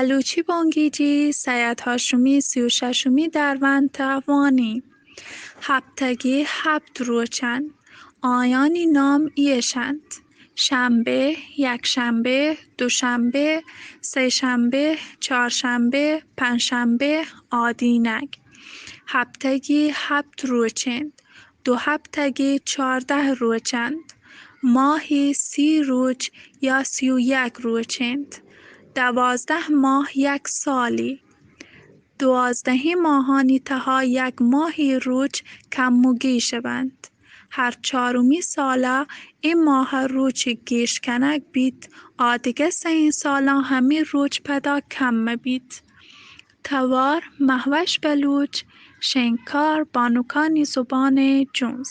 بلوچی بنگیجی سید هاشمی سی و ششمی درونت ء وانی۔ هپتگی هپت روچ انت۔ آیانی نام ایش انت: شنبه، یکشنبه، دوشنبه، سه‌شنبه، چهارشنبه، پنجشنبه، آدینک۔ هپتگی هپت روچ انت۔ دو هپتگی چارده روچ انت۔ ماهی سی روچ یا سی و یک روچ انت۔ دوازده ماه یک سالی۔ دوازدهی ماهانی تها یک ماهی روچ کم و گیش بنت۔ هر چارمی سالا اے ماہ روچ گیش کنگ بیت، آ دگہ سئیں سالاں ہمے روچ پدا کم بیت۔ توار: مہوش بلوچ، شنگکار، بانکانی زبان جنز۔